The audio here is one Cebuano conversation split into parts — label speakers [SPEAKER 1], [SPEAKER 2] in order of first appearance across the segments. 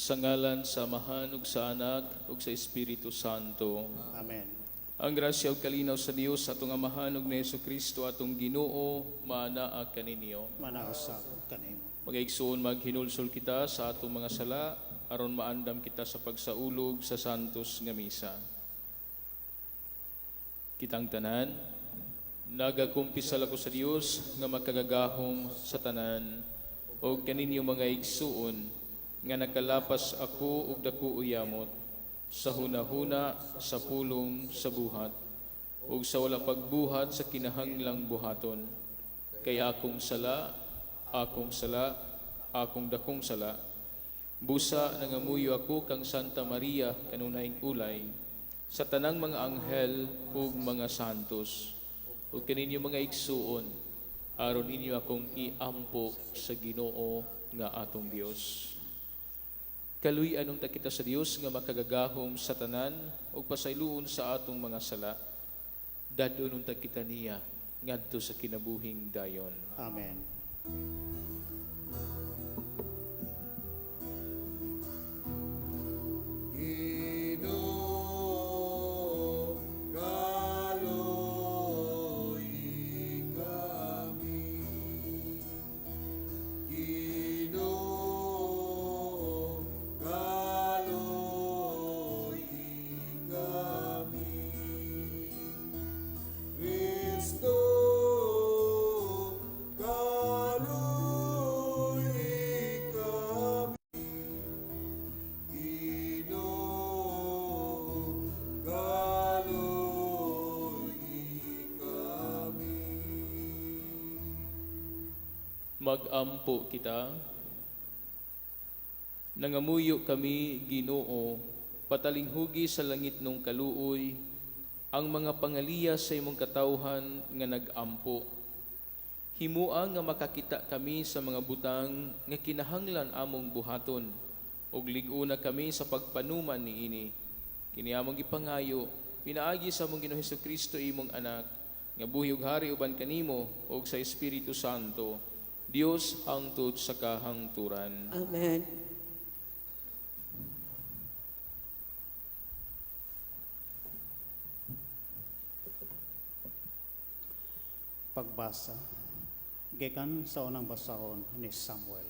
[SPEAKER 1] Sa ngalan sa Amahan ug sa Anak ug sa Espiritu Santo.
[SPEAKER 2] Amen.
[SPEAKER 1] Ang grasya ug kalinaw sa Dios atong Amahan ug ni Kristo atong Ginoo maanaa kaninyo.
[SPEAKER 2] Manausab kanimo.
[SPEAKER 1] Mga igsoon, maghinulsol kita sa atong mga sala aron maandam kita sa pagsaulog sa santos nga misa. Kitang tanan, nagakumpisal ako sa Dios nga makagagahom sa tanan ug kaninyo, mga igsuon, nga nakalapas ako og dako uyamot sa hunahuna, sa pulong, sa buhat ug sa wala pagbuhat sa kinahanglang buhaton. Kay akong sala, akong sala, akong dakong sala. Busa nangamuyo ako kang Santa Maria, kanunayng ulay, sa tanang mga anghel ug mga santos, ug kaninyo, mga igsuon, aron inyo akong iampo sa Ginoo nga atong Dios. Kaluy-an unta kita sa Dios nga makagagahom sa tanan ug pasayloon sa atong mga sala. Dad-on unta kita niya ngadto sa kinabuhing dayon.
[SPEAKER 2] Amen.
[SPEAKER 3] Ginoo, kaluoyi kami. Ginoo, kaluoyi kami. Kristo, kaluoyi kami. Ginoo, kaluoyi kami.
[SPEAKER 1] Magampo kita. Nangamuyo kami, Ginoo, patalinghugi sa langitnong kaluoy ang mga pangaliya sa imong katawhan nga nag-ampo. Himua nga makakita kami sa mga butang nga kinahanglan among buhaton ug lig-una kami sa pagpanuman niini. Kini among gipangayo pinaagi sa among Ginoong Hesukristo, imong anak, nga buhi ug hari uban kanimo ug sa Espiritu Santo, Dios hangtod sa kahangturan.
[SPEAKER 4] Amen.
[SPEAKER 2] Pagbasa gikan sa unang basahon ni Samuel.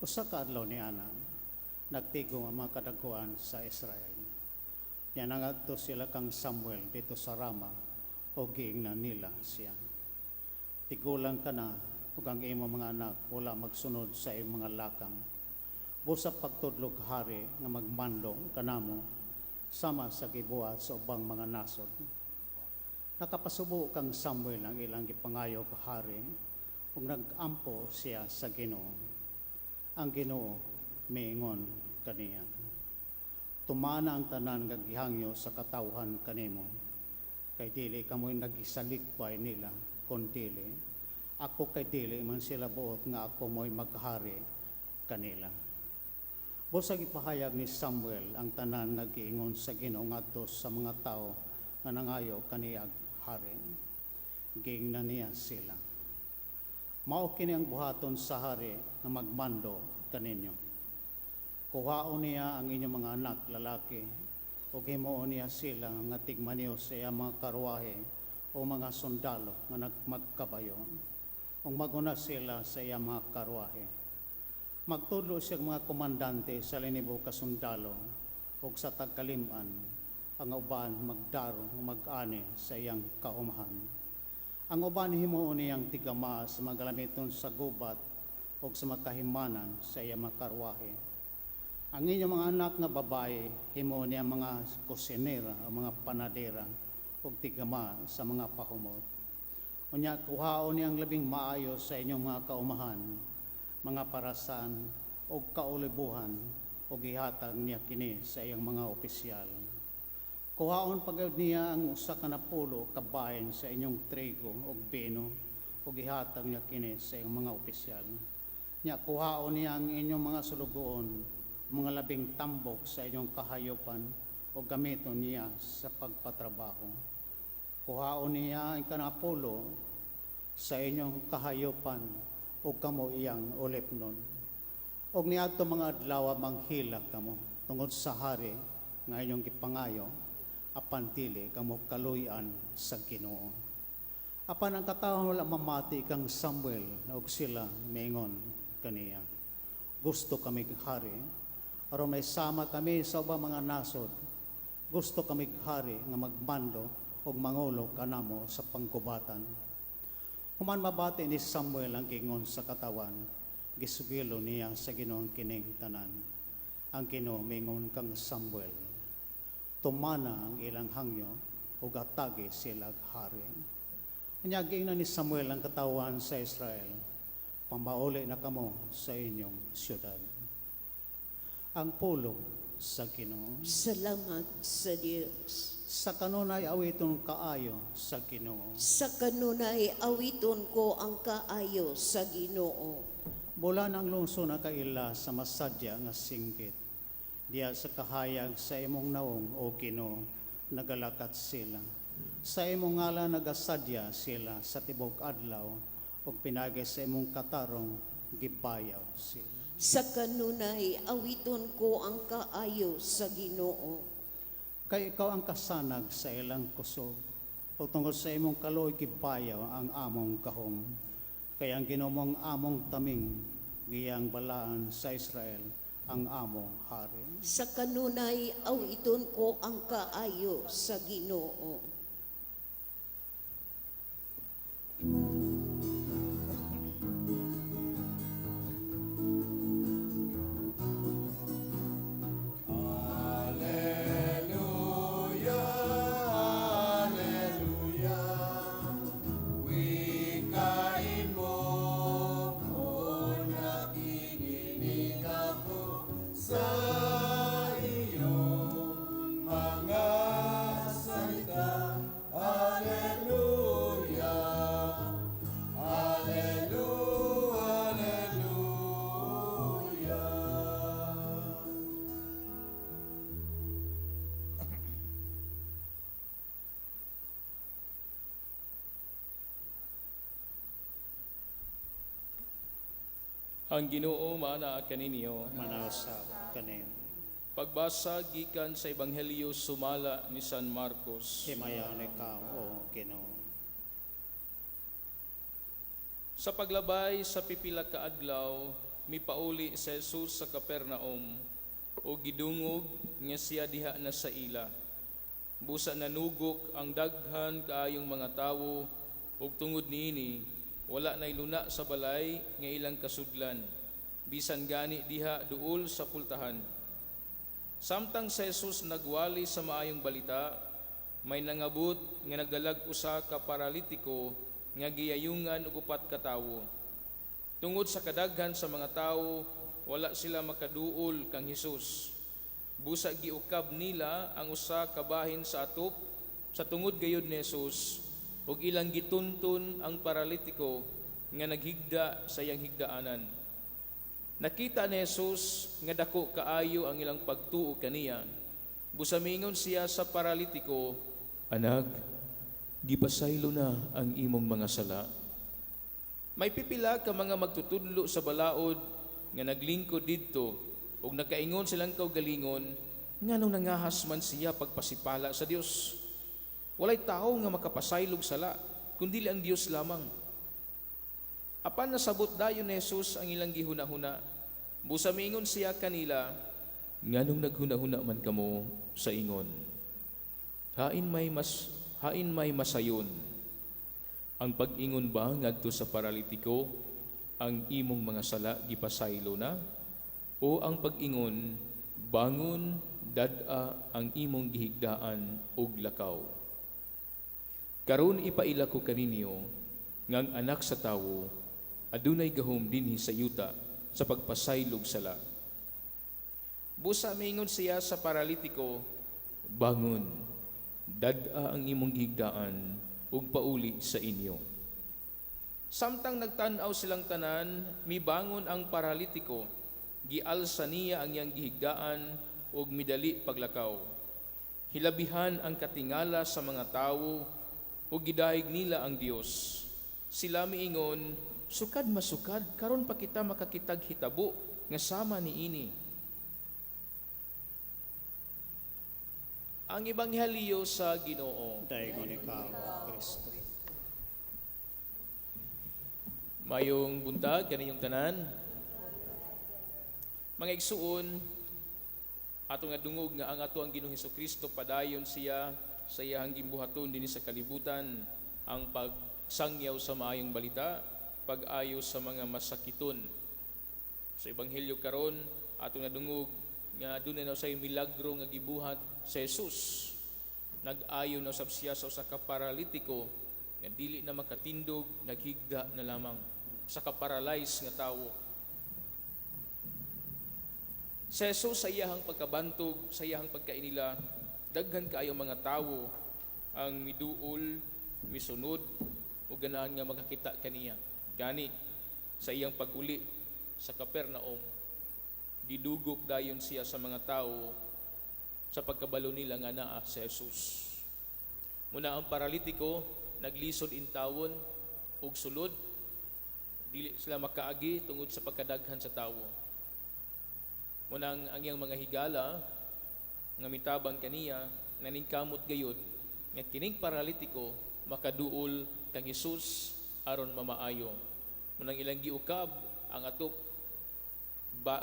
[SPEAKER 2] Usa ka adlaw ni ana, nagtigom ang mga kadagkuan sa Israel. Nya nangadto sila kang Samuel didto sa Rama ug giingnan nila siya, "Tigulang ka na ug ang imong mga anak wala magsunod sa imong mga lakang. Busa pagtudlog hari nga magmando kanamo sama sa gibuhat sa ubang mga nasod." Nakapasubo kang Samuel ang ilang gipangayo og hari ug nag-ampo siya sa Ginoo. Ang Ginoo miingon kaniya, "Tumana ang tanan nga gihangyo sa katawhan kanimo, kay dili kamoy nagisalikway nila, kon dili ako, kay dili man sila buot nga ako mo'y maghari kanila." Busag ipahayag ni Samuel ang tanan nga giingon sa Ginoo ngadto sa mga tawo nga nangayo kaniyag hari. Giingnan niya sila, "Mao kini ang buhaton sa hari nga magmando kaninyo. Kuhaon niya ang inyong mga anak lalaki ug himuon niya sila nga tigmaniho sa iyang mga karwahe o mga sundalo nga nagmagkabayo, ug maguna sila sa iyang mga karwahe. Magtudlo siya mga komandante sa linibo ka sundalo ug sa tagkalim-an, ang uban magdaro ug mag-ani sa iyang kaumahan. Ang uban himuon niyang tigama sa mga galamiton sa gubat ug sa mga kahimanan sa iyang mga karwahe. Ang inyong mga anak nga babae himuon niya mga kusinera o mga panadera ug tigama sa mga pahumot. Unya kuhaon niya ang labing maayo sa inyong mga kaumahan, mga parasan ug kaolibuhan, ug ihatag niya kini sa iyang mga opisyal. Kuhaon pagayod niya ang usa ka napulo ka bahin sa inyong trigo ug bino ug ihatag niya kini sa iyang mga opisyal. Nya kuhaon niya ang inyong mga sulugoon, mga labing tambok sa inyong kahayopan, ug gamiton niya sa pagpatrabaho. Kuhaon niya ang ikanapulo sa inyong kahayopan ug kamo iyang ulipnon. Og niadto mga adlaw manghilak kamo tungod sa hari nga inyong gipangayo, apan dili kamo kaluy-an sa Ginoo. Apan ang katawhan wala mamati kang Samuel ug sila miingon kaniya: "Gusto kami hari aron may sama kami sa ubang mga nasod. Gusto kami hari nga magmando ug mangulo kanamo sa panggubatan." Human mabati ni Samuel ang giingon sa katawhan, gisugilo niya sa Ginoo ang kining tanan. Ang Ginoo miingon kang Samuel: "Tumana ang ilang hangyo ug hatagi sila hari." Anya giingnan ni Samuel ang katawhan sa Israel: "Pamauli na kamo sa inyong syudad." Ang pulong sa Ginoo.
[SPEAKER 4] Salamat sa Dios.
[SPEAKER 2] Sa kanunay awiton kaayo sa Ginoo.
[SPEAKER 4] Sa kanunay awiton ko ang kaayo sa Ginoo.
[SPEAKER 2] Mula ng lungsod nakaila sa masadya nga singgit. Diya sa kahayag sa imong naong, o Ginoo, nagalakat sila. Sa imong ngalan nagasadya sila sa tibok adlaw, ug pinagi sa imong katarong gibayaw sila.
[SPEAKER 4] Sa kanunay awiton ko ang kaayo sa Ginoo.
[SPEAKER 2] Kay ikaw ang kasanag sa ilang kusog, ug tungod sa imong kaluoy gibayaw ang among gahom. Kay ang Ginoo ang among taming, giyang balaan sa Israel ang among hari.
[SPEAKER 4] Sa kanunay awiton ko ang kaayo sa Ginoo.
[SPEAKER 3] Alleluia, Alleluia. Wikain mo kung nakikinig ako sa iyong mga salita. Alleluia, Alleluia, Alleluia.
[SPEAKER 1] Ang Ginoo maana kaninyo.
[SPEAKER 2] Manausab kaniyo.
[SPEAKER 1] Pagbasa gikan sa Ebanghelyo sumala ni San Marcos.
[SPEAKER 2] Himayaon ikaw, O Ginoo.
[SPEAKER 1] Sa paglabay sa pipila ka adlaw, mipauli si Jesus sa Capernaum o gidungog nga siya diha na sa ila. Busa nanugok ang daghan kaayong mga tawo ug tungod niini wala nay luna sa balay nga ilang kasudlan, bisan gani diha duol sa pultahan. Samtang si Jesus nagwali sa maayong balita, may nangabot nga nagdalag usa ka paralitiko nga giyayungan og upat ka tawo. Tungod sa kadaghan sa mga tawo, wala sila makaduol kang Hesus. Busa giukab nila ang usa ka bahin sa atop sa tungod gayud ni Hesus ug ilang gitunton ang paralitiko nga naghigda sa iyang higdaanan. Nakita ni Jesus nga dako kaayo ang ilang pagtuo kaniya. Busa mingon siya sa paralitiko, "Anak, gipasaylo na ang imong mga sala." May pipila ka mga magtutudlo sa balaod nga naglingkod didto ug nakaingon silang kaugalingon, "Nganong nangahas man siya pagpasipala sa Dios? Walay tawo nga makapasaylog sala kundi ang Dios lamang." Apan nasabot dayon ni Jesus ang ilang gihuna-huna. Busa miingon siya kanila, "Nganong naghuna-huna man kamo sa ingon? Hain may masayon? Ang pag-ingon ba ngadto sa paralitiko, 'Ang imong mga sala gipasaylo na,' o ang pag-ingon, 'Bangon, dad-a ang imong gihigdaan ug lakaw'? Karon ipaila ko kaninyo nga ang Anak sa Tawo adunay gahom dinhi sa yuta sa pagpasaylog sala." Busa miingon siya sa paralitiko, "Bangon, dad-a ang imong gihigdaan ug pauli sa inyo." Samtang nagtan-aw silang tanan, mibangon ang paralitiko, gialsa niya ang iyang gihigdaan ug midali paglakaw. Hilabihan ang katingala sa mga tawo ug gidayeg nila ang Dios. Sila miingon, "Sukad masukad karon pa kita makakitag hitabo nga sama niini. Ang Ebanghelyo sa Ginoo.
[SPEAKER 2] Daygon ikaw, O Kristo.
[SPEAKER 1] Mayong buntag kaninyong tanan. Mga igsuon, atong nadungog nga ang ato ang Ginoong Hesukristo padayon siya sa iyang gimbuhaton dinhi sa kalibutan, ang pagsangyaw sa maayong balita, pag-ayo sa mga masakiton. Sa ebanghelyo karon atong nadungog nga dunay na usay milagro nga gibuhat sa Jesus. Nag-ayo na usab siya sa usa ka paralitiko nga dili na makatindog, naghigda na lamang sa ka-paralyze nga tawo. Sa Jesus sa iyahang pagkabantog, sa iyahang pagkainila, daghan kaayo mga tawo ang miduol, misunod o ganahan nga makakita kaniya. Gani sa iyang pag-uli sa Capernaum, gidugok dayon siya sa mga tawo sa pagkabalo nila nga naa si Jesus. Muna ang paralitiko naglisod intawon ug sulod, dili sila makaagi tungod sa pagkadaghan sa tawo. Munang ang iyang mga higala nga mitabang kaniya naningkamot gayod nga kining paralitiko makaduol kang Hesus aron mamaayo. Munang ilang giukab ang atop ba,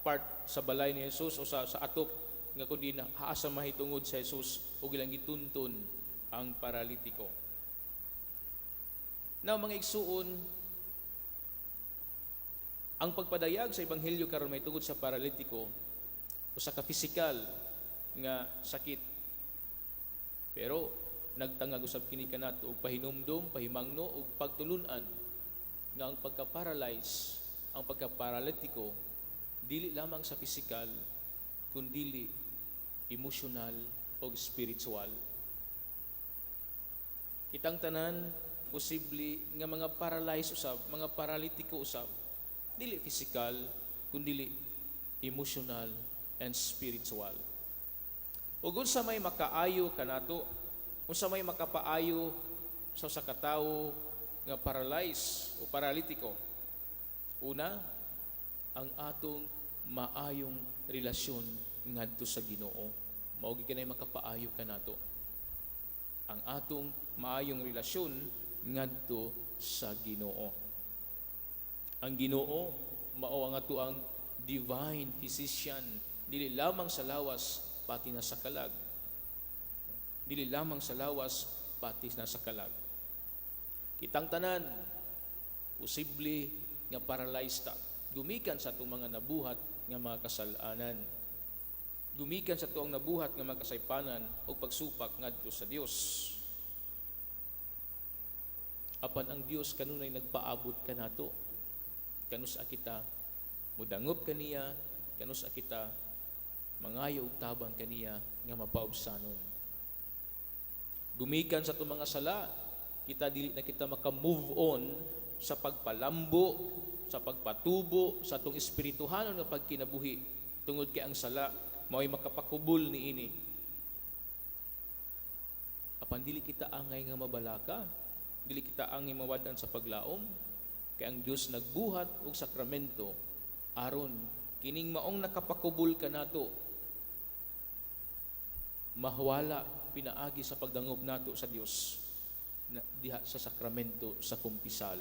[SPEAKER 1] part sa balay ni Jesus o sa atop nga kundi na haasa mahitungod sa Jesus ug ilang gitunton ang paralitiko. Now mga igsuon, ang pagpadayag sa ebanghelyo karon may tungod sa paralitiko usa ka pisikal nga sakit. Pero nagtangag usab kini kanato og pahinumdom, pahimangno ug pagtulun-an nga ang pagka-paralyze, ang pagka-paralitiko dili lamang sa pisikal kundili emosyonal o spiritual. Kitang tanan posible nga mga paralyzed usab, mga paralitiko usab, dili physical kundili emotional and spiritual. Ug unsa may makaayo kanato, unsa may makapaayo sa usa ka tawo nga paralyzed o paralitiko? Una, ang atong maayong relasyon ngadto sa Ginoo. Mao gyud kanay makapaayo kanato. Ang atong maayong relasyon ngadto sa Ginoo. Ang Ginoo mao ang atoang divine physician, dili lamang sa lawas pati na sa kalag. Dili lamang sa lawas pati na sa kalag. Kitang tanan posible nga paralyzed ta gumikan sa atong mga nabuhat nga mga kasalanan. Gumikan sa tuang nabuhat nga mga kasaypanan o pagsupak ngadto sa Dios. Apan ang Dios kanunay nagpaabot kanato. Kanus-a kita mudangop kaniya, kanus-a kita mangayo og tabang kaniya nga mapaubsanon. Gumikan sa atong mga sala, kita dili na kita maka-move on sa pagpalambo, sa pagpatubo sa atong espirituhanon nga pagkinabuhi tungod kay ang sala mao'y makapakubol niini. Apan dili kita angay nga mabalaka, dili kita angay mawad-an sa paglaom, kay ang Dios nagbuhat og sakramento aron kining maong nakapakubol kanato mahwala pinaagi sa pagdangop nato sa Dios na, diha sa sakramento sa kumpisal.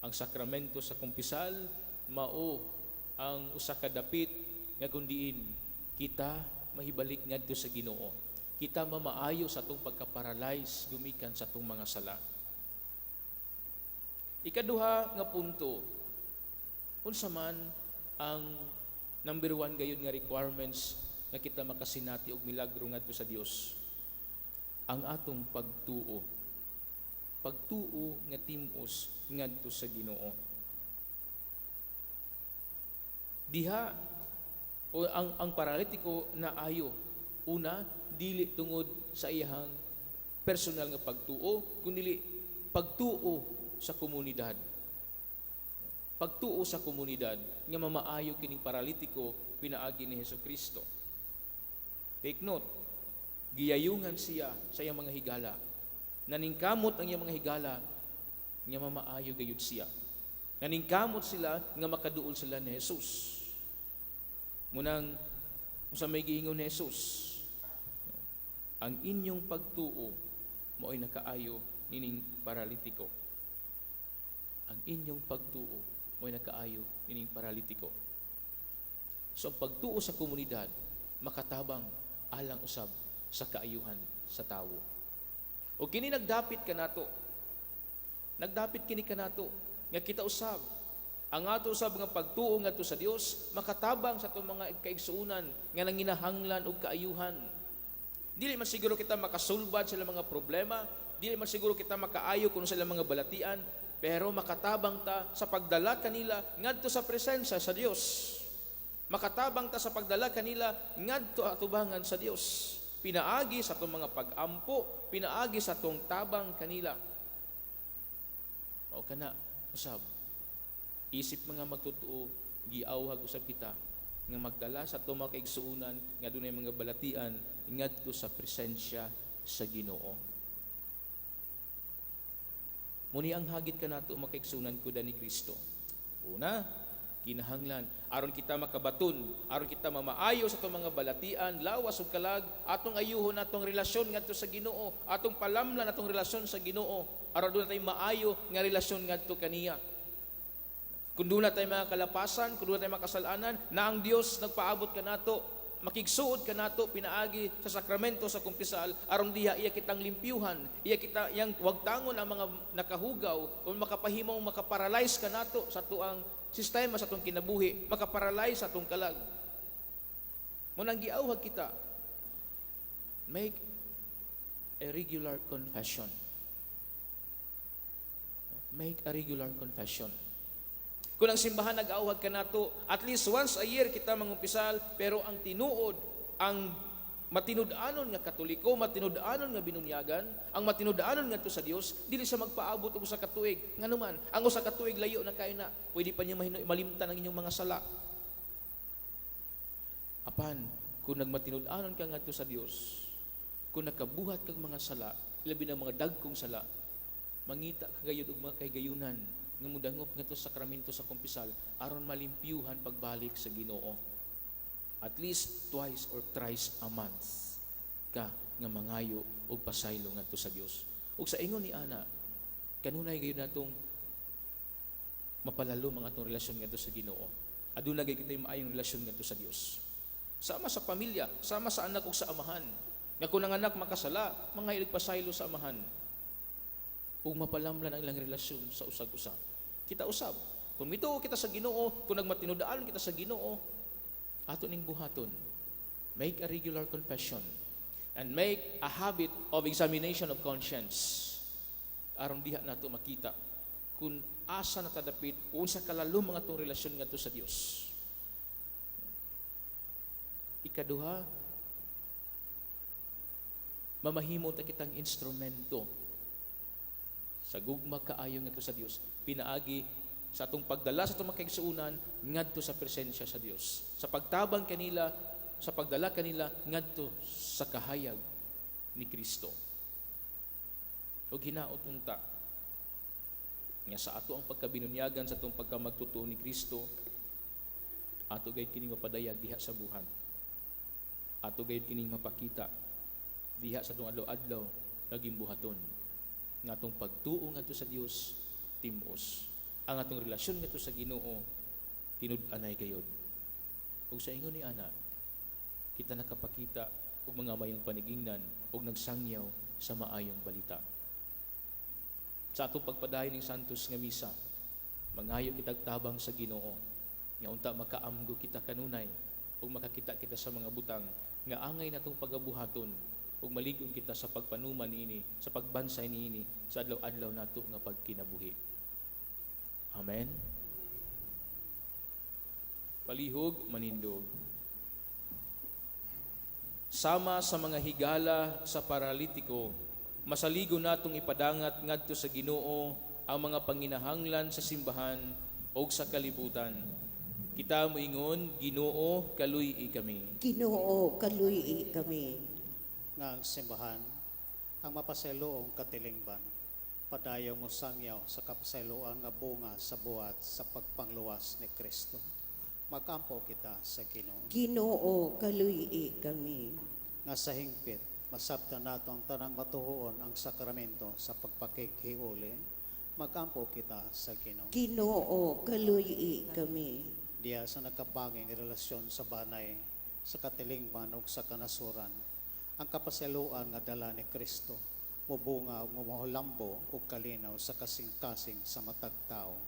[SPEAKER 1] Ang sakramento sa kumpisal mao ang usa ka dapit nga kundiin kita mahibalik ngadto sa Ginoo. Kita mamaayo sa atong pagka-paralyze gumikan sa atong mga sala. Ikaduha nga punto, unsa man ang number one gayud nga requirements nga kita makasinati og milagro ngadto sa Dios? Ang atong pagtuo. Pagtuo nga timos ngadto sa Ginoo. Diha o ang paralitiko na ayo, una, dili tungod sa iyahang personal nga pagtuo, kundi pagtuo sa komunidad. Pagtuo sa komunidad nga mamaayo kining paralitiko pinaagi ni Hesukristo. Take note, giyayungan siya sa iyang mga higala. Naningkamot ang iyang mga higala nga mamaayo gayud siya. Naningkamot sila nga makaduol sila ni Jesus. Munang sa may giingon ni Jesus, "Ang inyong pagtuo mao'y nakaayo nining paralitiko." Ang inyong pagtuo mao'y nakaayo nining paralitiko. So ang pagtuo sa komunidad makatabang alang usab sa kaayuhan sa tawo. O kini nagdapit kanato. Nagdapit kini kanato nga kita usab, ang ato usab nga pagtuo ngadto sa Dios makatabang sa atong mga kaigsuonan nga nanginahanglan og kaayuhan. Dili man siguro kita makasulbad sa ilang mga problema, dili man siguro kita makaayo kung sa ilang mga balatian, pero makatabang ta sa pagdala kanila ngadto sa presensya sa Dios. Makatabang ta sa pagdala kanila ngadto atubangan sa Dios. Pinaagi sa atong mga pag-ampo, pinaagi sa atong tabang kanila. Mao kana usab. Isip mga magtutuo, giawhag usab kita nga magdala sa atong mga kaigsuonan nga dunay mga balatian ngadto sa presensya sa Ginoo. Muni ang hagit kanato, mga kaigsuonan ko ni Kristo. Una, kinahanglan aron kita makabaton, aron kita mamaayo sa atong mga balatian, lawas ug kalag, atong ayuhon atong relasyon ngadto sa Ginoo, atong palamlan atong relasyon sa Ginoo, aron duna tay maayo nga relasyon ngadto kaniya. Kung duna tay mga kalapasan, kung duna tay mga kasalanan, na ang Dios nagpaabot kanato, makigsuod kanato pinaagi sa sakramento sa kumpisal, aron diha iya kitang limpyuhan, iya kita iyang wagtangon ang mga nakahugaw o makapahimong makaparalyze kanato sa atuang sistema sa atong kinabuhi, makaparalyze sa atong kalag. Munang giawhag kita, make a regular confession. Make a regular confession. Kung ang simbahan nag-awhag kanato, at least once a year kita mangumpisal, pero ang tinuod, ang matinud-anon nga Katoliko, matinud-anon nga binunyagan, ang matinud-anon ngadto sa Dios, dili sa magpaabot og usa ka tuig. Nganuman, ang usa ka tuig layo na kaayo na, pwede pa niyo malimtan ang inyong mga sala. Apan, kung nagmatinud-anon ka ngadto sa Dios, kung nakabuhat kag mga sala, ilabi na mga dagkong sala, mangita ka gayud og mga kahigayunan nga mudangop ngadto sa sakramento sa kumpisal aron malimpyuhan pagbalik sa Ginoo. At least twice or thrice a month ka nga mangayo og pasaylo ngadto sa Dios. Ug sa ingon ni ana, kanunay gayud natong mapalalom ang atong relasyon ngadto sa Ginoo. Aduna gayud kitay maayong relasyon ngadto sa Dios. Sama sa pamilya, sama sa anak ug sa amahan. Nga kung ang anak makasala, mangayo pasaylo sa amahan ug mapalamlan ang ilang relasyon sa usag-usa. Kita usab. Kung mituo kita sa Ginoo, kung nagmatinud-anon kita sa Ginoo, ato ning buhaton. Make a regular confession and make a habit of examination of conscience. Aron diha nato makita kung asa na ta dapit, unsa kalalom ang atong relasyon ngadto sa Dios. Ikaduha, mamahimo ta kitang instrumento sa gugma kaayo ngadto sa Dios pinaagi sa atong pagdala sa atong mga kaigsuonan ngadto sa presensya sa Dios, sa pagtabang kanila, sa pagdala kanila ngadto sa kahayag ni Kristo. Ug hinaot unta nga sa ato ang pagkabinunyagan, sa atong pagkamagtutuo ni Kristo, ato gayud kining mapadayag diha sa buhat, ato gayud kining mapakita diha sa atong adlaw-adlaw naging buhaton, nga atong pagtuo ngadto sa Dios tim-os, ang atong relasyon ngadto sa Ginoo tinud-anay gayod. Ug sa ingon ni ana, kita nakapakita og mga mayong panigingnan ug nagsangyaw sa maayong balita. Sa atong pagpadayon ng Santos nga Misa, mangayo kitag tabang sa Ginoo nga unta makaamgo kita kanunay ug makakita kita sa mga butang nga angay natong pagabuhaton ug malig-on kita sa pagpanuman niini, sa pagbansay niini sa adlaw-adlaw nato nga pagkinabuhi. Amen. Palihog manindog. Sama sa mga higala sa paralitiko, masaligo natong ipadangat ngadto sa Ginoo ang mga panginahanglan sa simbahan o sa kalibutan. Kita moingon, "Ginoo, kaluy-i kami."
[SPEAKER 4] Ginoo, kaluy-i kami.
[SPEAKER 2] Nga ang simbahan ang mapasayloong katilingban. Padayong mosangyaw sa kapasayloan nga bunga sa buhat sa pagpangluwas ni Kristo. Magampo kita sa Ginoo.
[SPEAKER 4] Ginoo, kaluy-i kami.
[SPEAKER 2] Nga sa hingpit masabtan nato ang tanang matuhuon ang sakramento sa pagpakighiuli. Magampo kita sa Ginoo.
[SPEAKER 4] Ginoo, kaluy-i kami.
[SPEAKER 2] Diya sa nagkabanging relasyon sa banay, sa katilingban ug sa kanasuran, ang kapasayloan nga dala ni Kristo mubunga ug mohulambo og kalinaw sa kasing-kasing sa matag tawo.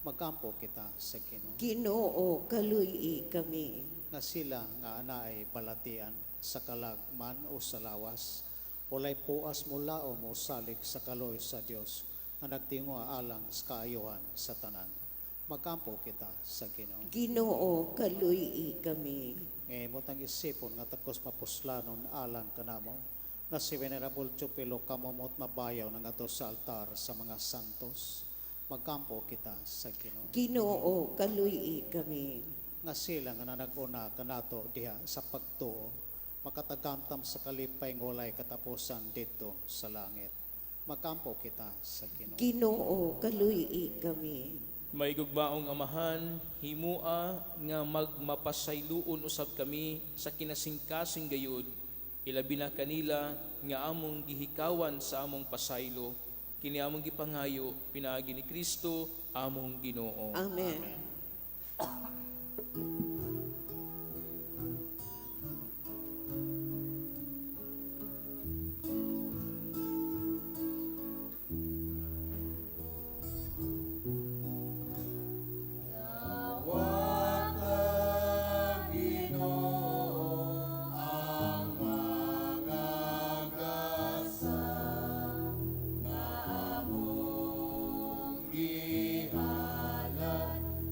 [SPEAKER 2] Magampo kita sa Ginoo.
[SPEAKER 4] Ginoo, kaluy-i kami.
[SPEAKER 2] Nga sila nga anaay balatian sa kalag man o sa lawas, walay puas mulaom o salig sa kaluoy sa Dios nga nagtinguha alang sa kaayohan sa tanan. Magampo kita sa Ginoo.
[SPEAKER 4] Ginoo, kaluy-i kami.
[SPEAKER 2] Nga imong isipon nga takos mapuslanon alang kanamo nga si Venerable Chupilo kamumot mabayaw nangadto sa altar sa mga santos. Magampo kita sa Ginoo.
[SPEAKER 4] Ginoo, kaluy-i kami.
[SPEAKER 2] Nga sila nga nanag-una kanato diha sa pagtuo, makatagamtam sa kalipay nga walay katapusan didto sa langit. Magampo kita sa Ginoo.
[SPEAKER 4] Ginoo, kaluy-i kami.
[SPEAKER 1] Maigugmaong Amahan, himua nga magmapasayloon usab kami sa kinasingkasing gayud, ilabi na kanila nga among gihikawan sa among pasaylo, kini among gipangayo pinaagi ni Kristo among Ginoo.
[SPEAKER 4] Amen.
[SPEAKER 3] Dawata, Ginoo, ang mga gasa nga among gihalad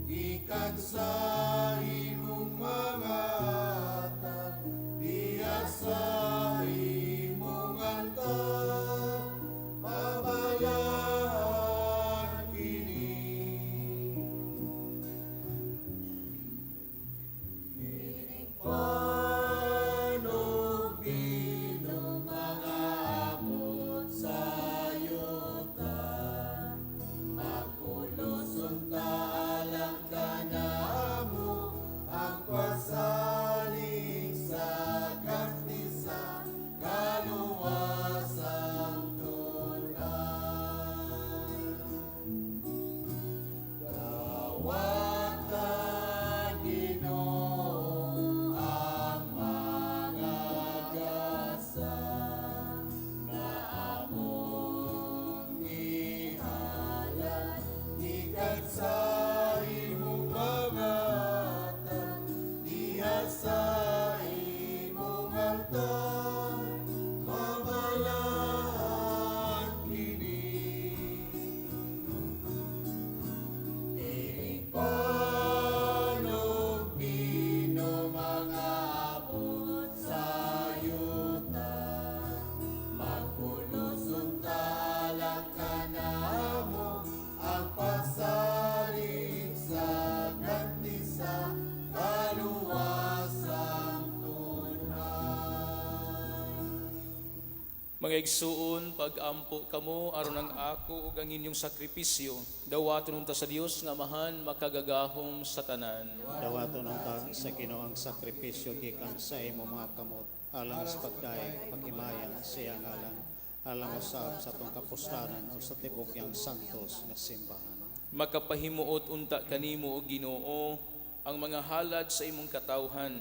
[SPEAKER 3] gikan sa imong mga atag diha sa imong altar, mabalaan kini. Pan ug bino mga abot sa yuta, magpulos unta alang kanamo ang pasalig sa ganti sa kaluwasang tun-an. Dawata, Ginoo, ang mga gasa nga among gihalad gikan sa imong mga atag diha sa imong altar, mabalaan kini. Pan ug bino mga abot sa yuta, magpulos unta alang kanamo ang pasalig sa ganti sa kaluwasang tun-an.
[SPEAKER 1] Mga igsuon, pag-ampo kamo aron ang ako ug ang inyong sakripisyo dawaton unta sa Dios nga Amahan makagagahom sa tanan.
[SPEAKER 2] Dawaton unta sa Ginoo ang sakripisyo gikan sa imong mga kamot alang sa pagdayeg, paghimaya sa iyang ngalan, alang usab sa atong kapuslanan ug sa tibok iyang santos nga simbahan.
[SPEAKER 1] Makapahimuot unta kanimo, o Ginoo, ang mga halad sa imong katawhan.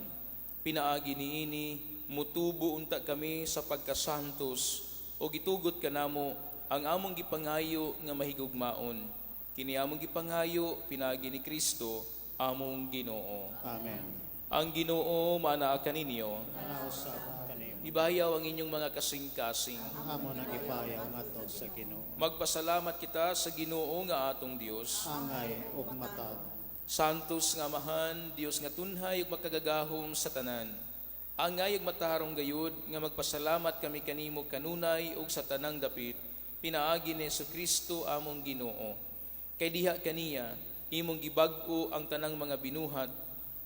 [SPEAKER 1] Pinaagi niini mutubo unta kami sa pagkasantos o gitugot kanamo ang among gipangayo nga mahigugmaon. Kini among gipangayo pinaagi ni Kristo among Ginoo.
[SPEAKER 2] Amen.
[SPEAKER 1] Ang Ginoo maanaa kaninyo.
[SPEAKER 2] Anausab kanimo.
[SPEAKER 1] Ibayaw ang inyong mga kasing-kasing.
[SPEAKER 2] Amo nang gibayaw ngadto sa Ginoo.
[SPEAKER 1] Magpasalamat kita sa Ginoo nga atong Dios.
[SPEAKER 2] Angay ug matarong.
[SPEAKER 1] Santos nga Amahan, Dios nga tunhay ug makagagahom sa tanan. Angay ug matarong gayud nga magpasalamat kami kanimo kanunay ug sa tanang dapit, pinaagi ni Kristo among Ginoo. Kay diha kaniya imong gibag-o ang tanang mga binuhat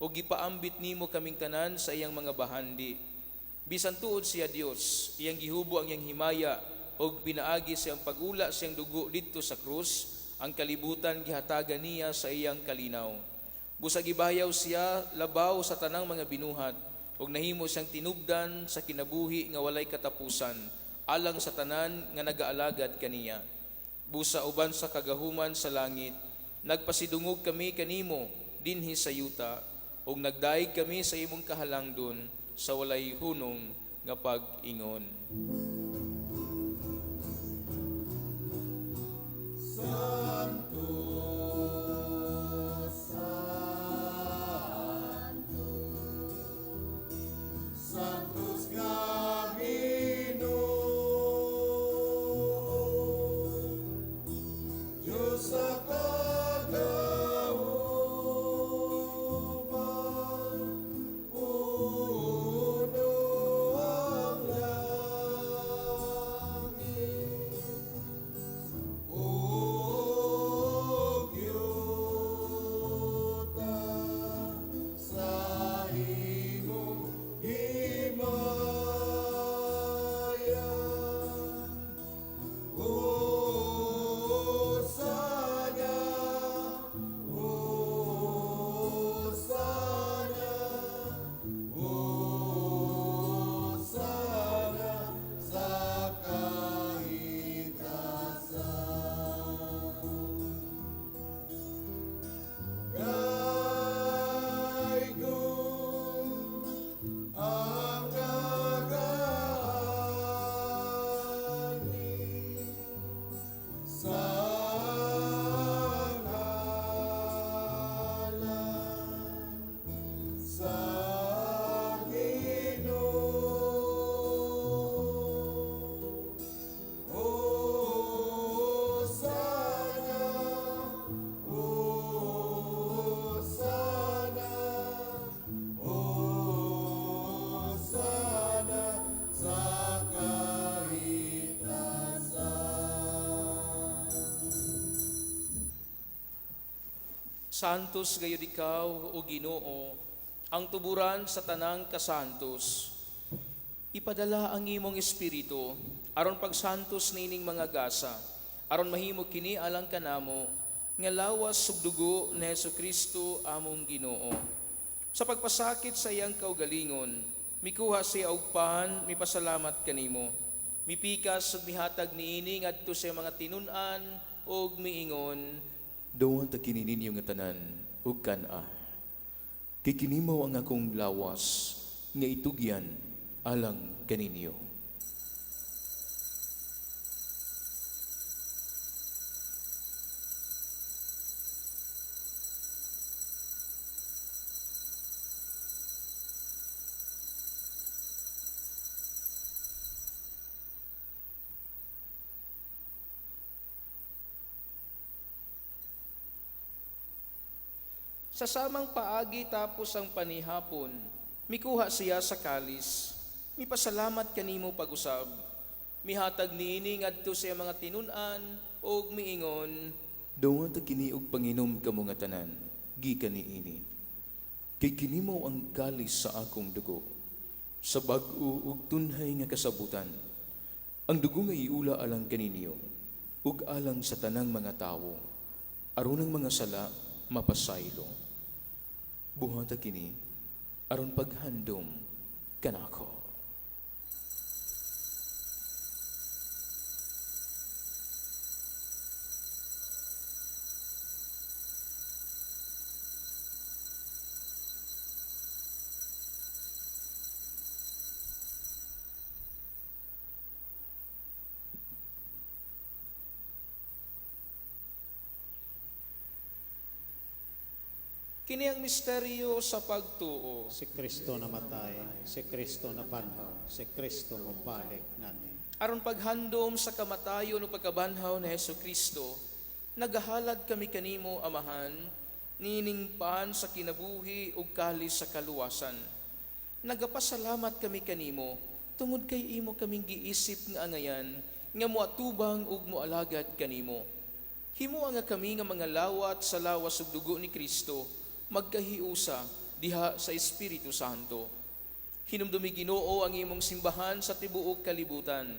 [SPEAKER 1] ug gipaambit nimo kaming tanan sa iyang mga bahandi. Bisan tuod siya Dios, iyang gihubo ang iyang himaya ug pinaagi sa iyang pag-ula sa iyang dugo didto sa krus, ang kalibutan gihatagan niya sa iyang kalinaw. Busa gibayaw siya labaw sa tanang mga binuhat ug nahimo siyang tinubdan sa kinabuhi nga walay katapusan alang sa tanan nga nagaalagad kaniya. Busa uban sa kagahuman sa langit, nagpasidungog kami kanimo dinhi sa yuta ug nagdaig kami sa imong kahalangdon sa walay hunong nga pag-ingon.
[SPEAKER 3] Santos nga Ginoo, Diyos sa kagahuman, puno ang langit ug yuta sa imong himaya. Hosana, Hosana, Hosana sa kahitasan. Kay ang nagaani sa ngalan sa Ginoo. Hosana, Hosana, Hosana sa kahitasan.
[SPEAKER 1] Santos gayud ikaw, o Ginoo, ang tuburan sa tanang kasantos. Ipadala ang imong espiritu aron pagsantos niining mga gasa, aron mahimo kini alang kanamo nga lawas ug dugo ni Hesukristo among Ginoo. Sa pagpasakit sa iyang kaugalingon, mikuha siya og pan, mipasalamat kanimo. Mipikas ug mihatag niini ngadto sa iyang mga tinun-an ug miingon, Dawata kini ninyo nga tanan ug kan-a. Kay kini mao ang akong lawas nga itugyan alang kaninyo. Sa samang paagi tapos ang panihapon, mikuha siya sa kalis, mipasalamat kanimo pag-usab, mihatag niini ngadto sa iyang mga tinun-an ug miingon, Dawata kini og panginom kamo nga tanan, gikan niini. Kay kini mao ang kalis sa akong dugo, sa bag-o ug tunhay nga kasabutan. Ang dugo nga iula alang kaninyo, ug alang sa tanang mga tawo, aron ang mga sala mapasaylo. Buhata kini aron paghandom kanako. Kini ang misteryo sa pagtuo.
[SPEAKER 2] Si Kristo namatay, si Kristo nabanhaw, si Kristo mobalik ngani.
[SPEAKER 1] Aron paghandom sa kamatayon ug pagkabanhaw ni Hesukristo, nagahalad kami kanimo, Amahan, nining pan sa kinabuhi ug kalis sa kaluwasan. Nagapasalamat kami kanimo tungod kay imo kaming giisip nga angayan nga moatubang ug moalagad kanimo. Himoa nga kami nga mga lawat sa lawas ug dugo ni Kristo magkahiusa diha sa Espiritu Santo. Hinumdumi, Ginoo, ang imong simbahan sa tibuok kalibutan.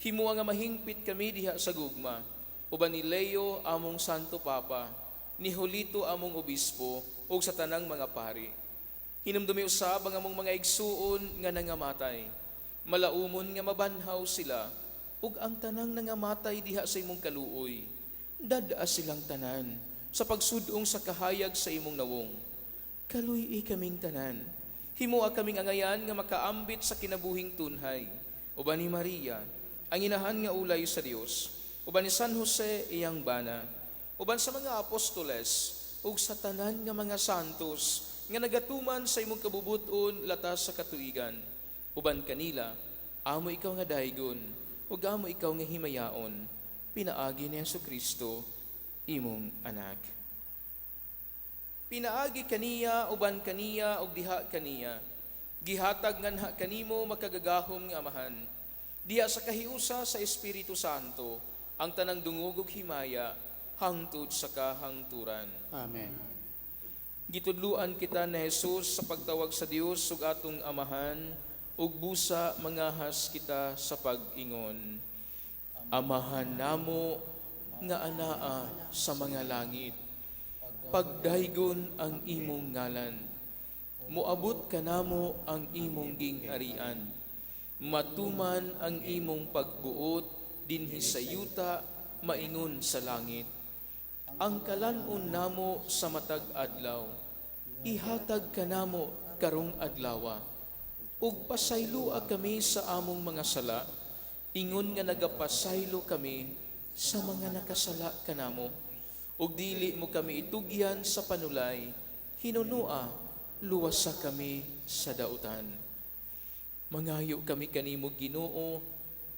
[SPEAKER 1] Himua nga mahingpit kami diha sa gugma, uban ni Leo among Santo Papa, ni Julito among Obispo, ug sa tanang mga pari. Hinumdumi usab ang among mga igsuon nga nangamatay. Malaumon nga mabanhaw sila, ug ang tanang nangamatay diha sa imong kaluoy. Dad-a silang tanan sa pagsudong sa kahayag sa imong nawong. Kaluy-i kaming tanan. Himua kaming angayan nga makaambit sa kinabuhing tunhay. Uban ni Maria, ang inahan nga ulay sa Dios, uban ni San Jose iyang bana, uban sa mga apostoles, ug sa tanan nga mga santos nga nagatuman sa imong kabubut-on latas sa katuigan. Uban kanila, amo ikaw nga daygon, ug amo ikaw nga himayaon, pinaagi ni Hesukristo, imong anak. Pinaagi kaniya, uban kaniya, ug diha kaniya. Gihatag nganha kanimo makagagahom nga Amahan. Diha sa kahiusa sa Espiritu Santo, ang tanang dungog ug himaya, hangtod sa kahangturan.
[SPEAKER 2] Amen.
[SPEAKER 1] Gitudluan kita ni Jesus sa pagtawag sa Dios ug atong Amahan, ug busa mangahas kita sa pag-ingon. Amahan namo nga anaa sa mga langit, pagdaygon ang imong ngalan. Moabot kanamo ang imong gingharian. Matuman ang imong pagbuot dinhi sa yuta maingon sa langit. Ang kalan-on namo sa matag adlaw, ihatag kanamo karong adlawa. Ug pasayloa kami sa among mga sala, ingon nga nagapasaylo kami sa mga nakasala kanamo. Ug dili mo kami itugyan sa panulay, hinunua, luwasa kami sa dautan. Mangayo kami kanimo Ginoo,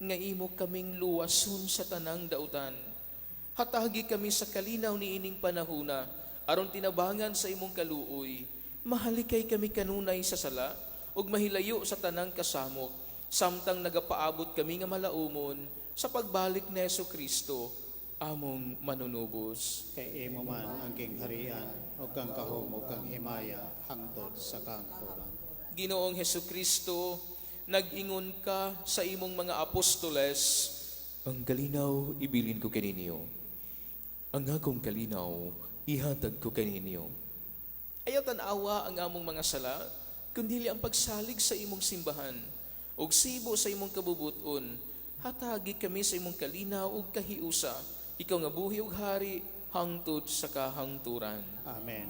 [SPEAKER 1] nga imo kaming luwason sa tanang dautan. Hatagi kami sa kalinaw niining panahuna, aron tinabangan sa imong kaluoy. Mahalikay kami kanunay sa sala, ug mahilayo sa tanang kasamok, samtang nagapaabot kami nga malaumon sa pagbalik ni Hesukristo, among manunubos.
[SPEAKER 2] Kay imo man ang gingharian, ug ang gahom ug ang himaya hangtod sa kahangturan.
[SPEAKER 1] Ginoong Hesukristo, nag-ingon ka sa imong mga apostoles, ang kalinaw ibilin ko kaninyo. Ang akong kalinaw ihatag ko kaninyo. Ayaw tan-awa ang among mga sala, kundi ang pagsalig sa imong simbahan, ug sibo sa imong kabubuton. Hatagi kami sa imong kalinaw ug kahiusa, ikaw nga buhi ug hari hangtod sa kahangturan.
[SPEAKER 2] Amen.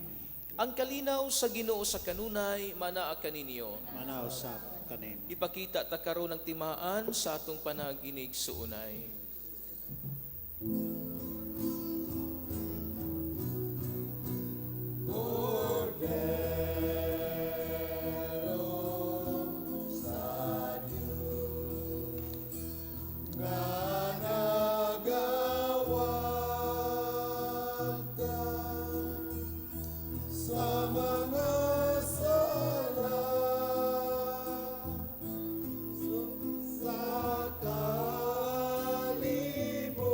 [SPEAKER 1] Ang kalinaw sa Ginoo sa kanunay manaa kaninyo.
[SPEAKER 2] Manaa usab kanimo.
[SPEAKER 1] Ipakita ta karon ang timaan sa atong panag-inig suunay.
[SPEAKER 3] Sa mga sala, sa kalibutan,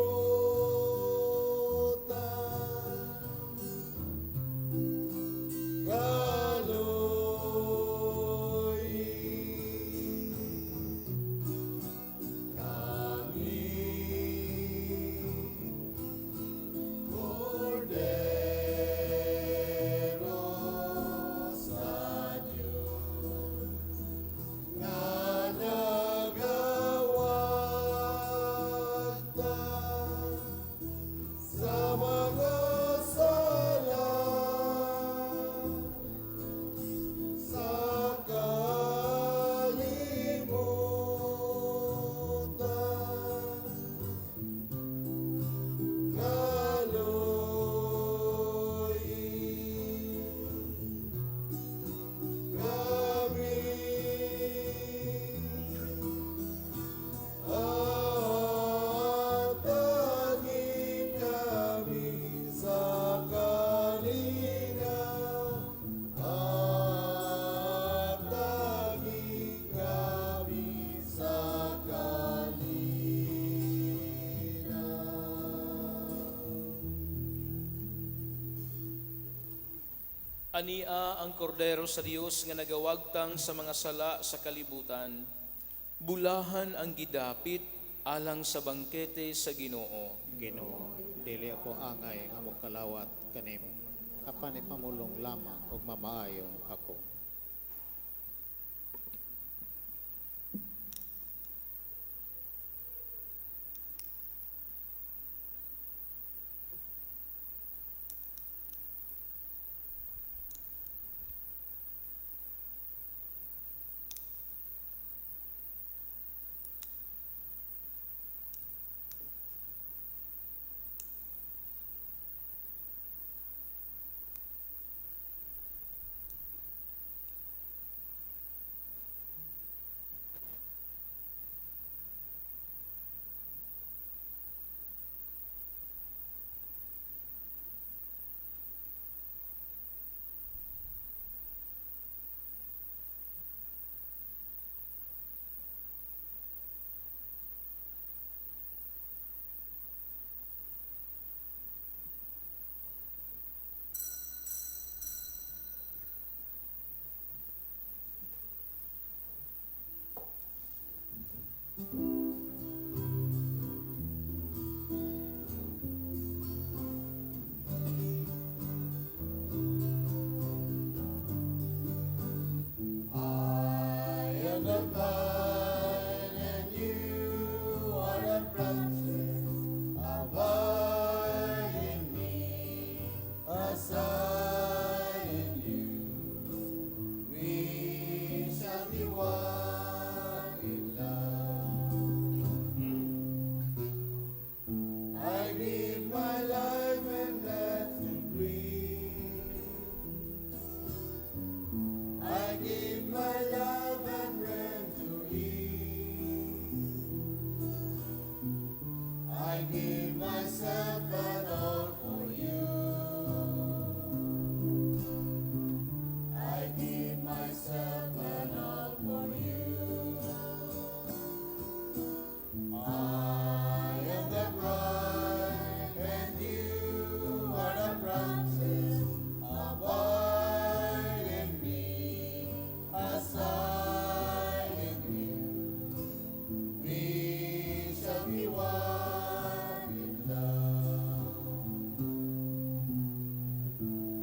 [SPEAKER 3] kaloy kami, Kordero sa Diyos nga nagawagtang sa mga sala, sa kalibutan, kaloy kami. Hatagi kami sa kalinaw, hatagi kami sa kalinaw.
[SPEAKER 1] Ania ang kordero sa Dios nga nagawagtang sa mga sala sa kalibutan. Bulahan ang gidapit alang sa bangkete sa Ginoo.
[SPEAKER 2] Ginoo, dili ako angay nga mokalawat kanimo, apan ipamulong lamang ug mamaayo ako.
[SPEAKER 3] I am the vine and you are the branches. Abide in me, as I in you. We shall be one in love. I give my life and breath to breathe. I give my love and breath to eat. I give myself and all for you. I give myself and all for you. I am the bride and you are the branches. Abide in me, as I in you. We shall be one in love.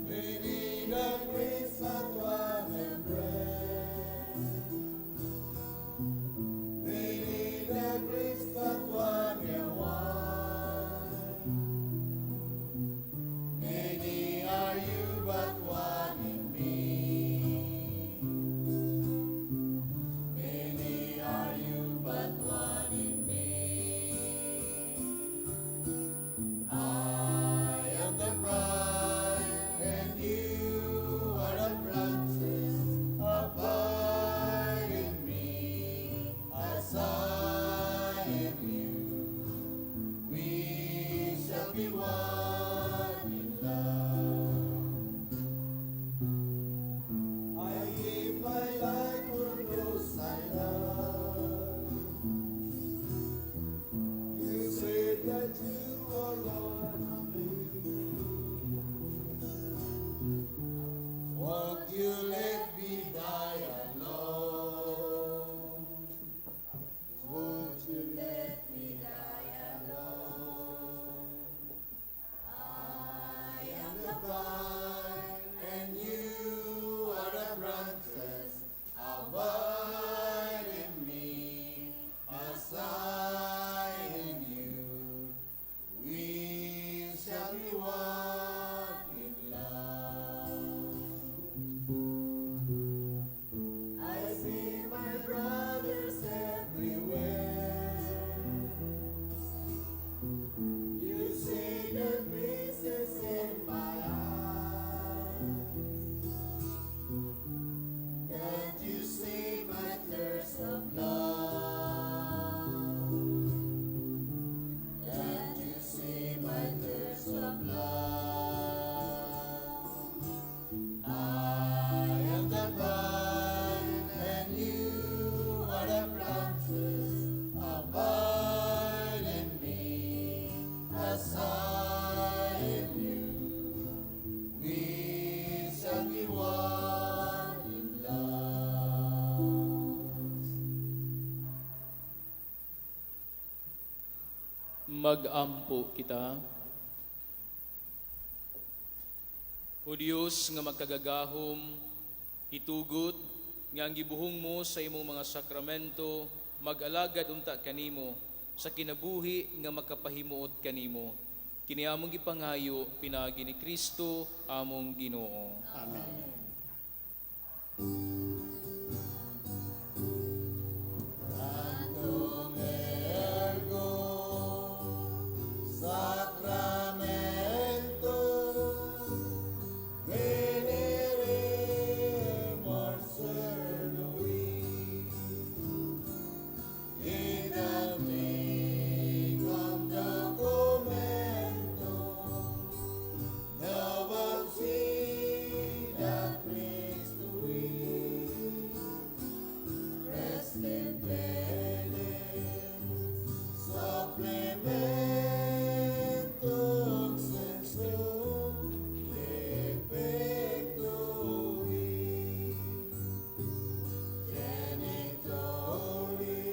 [SPEAKER 3] We need a grace that one embrace. We need a grace that one and one. Many are you, but one in me. Many are you, but one in me. I am the bride, and you are the branches. Abide in me, as I in you. We shall be one in love. I give my life for those I love. You say that you are Lord to me. Won't you let me die alone? Won't you let me die alone?
[SPEAKER 1] Mag-ampo kita. O Dios nga makagagahom, itugot nga ang gibuhong mo sa imong mga sakramento mag-alagad unta kanimo sa kinabuhi nga makapahimuot kanimo. Kini among gipangayo pinaagi ni Kristo among Ginoo.
[SPEAKER 2] Amen.
[SPEAKER 3] Sacramento veneremur cernui, in mecum documento, novam sine Christui, restem penes, supplementum sensum defectui, genitori,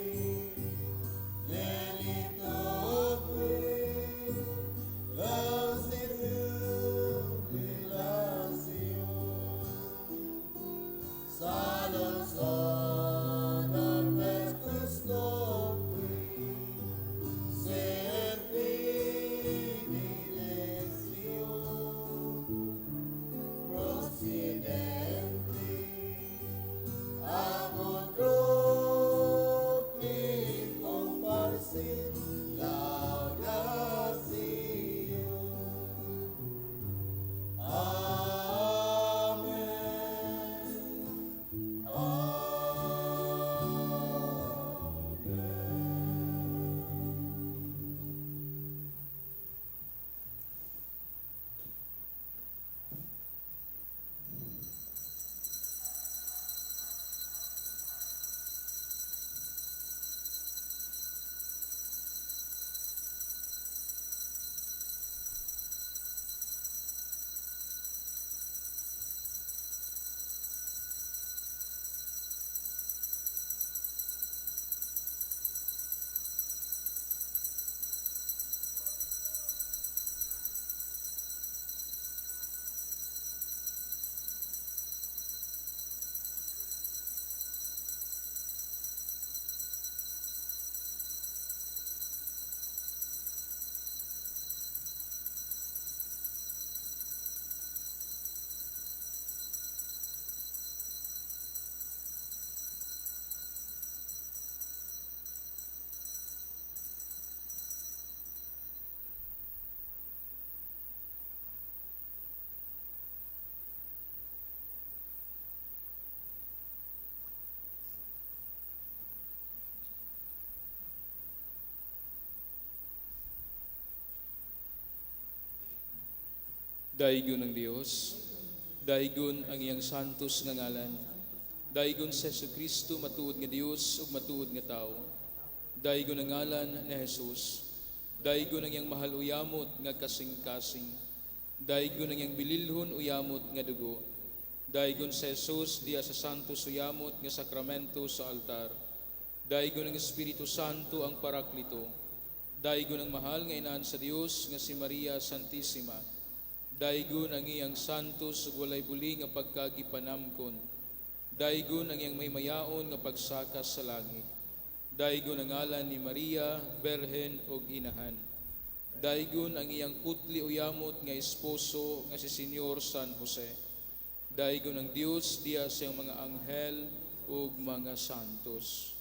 [SPEAKER 3] genitoque, lausit jubilatio, salus honor percuscoque, sed fidinexio, procedenti, apud qui comparsit laudatio. Amen.
[SPEAKER 1] Daygon ang Dios, daygon ang iyang santos nga ngalan. Daygon sa Hesukristo matuod nga Dios ug matuod nga tawo. Daygon ang ngalan ni Jesus. Daygon ang iyang mahal uyamot nga kasing-kasing. Daygon ang iyang bililhon uyamot nga dugo. Daygon sa Jesus diya sa santos uyamot nga sakramento sa altar. Daygon ang Espiritu Santo ang Paraklito. Daygon ang mahal nga inaan sa Dios nga si Maria Santissima. Daygon ang iyang santos ug walay buli nga pagkagipanamkon. Daygon ang iyang maymayaon nga pagsaka sa langit. Daygon ang ngalan ni Maria, Berhen ug Inahan. Daygon ang iyang putli uyamot nga esposo nga si Senyor San Jose. Daygon ang Dios diya sa iyang mga anghel ug mga santos.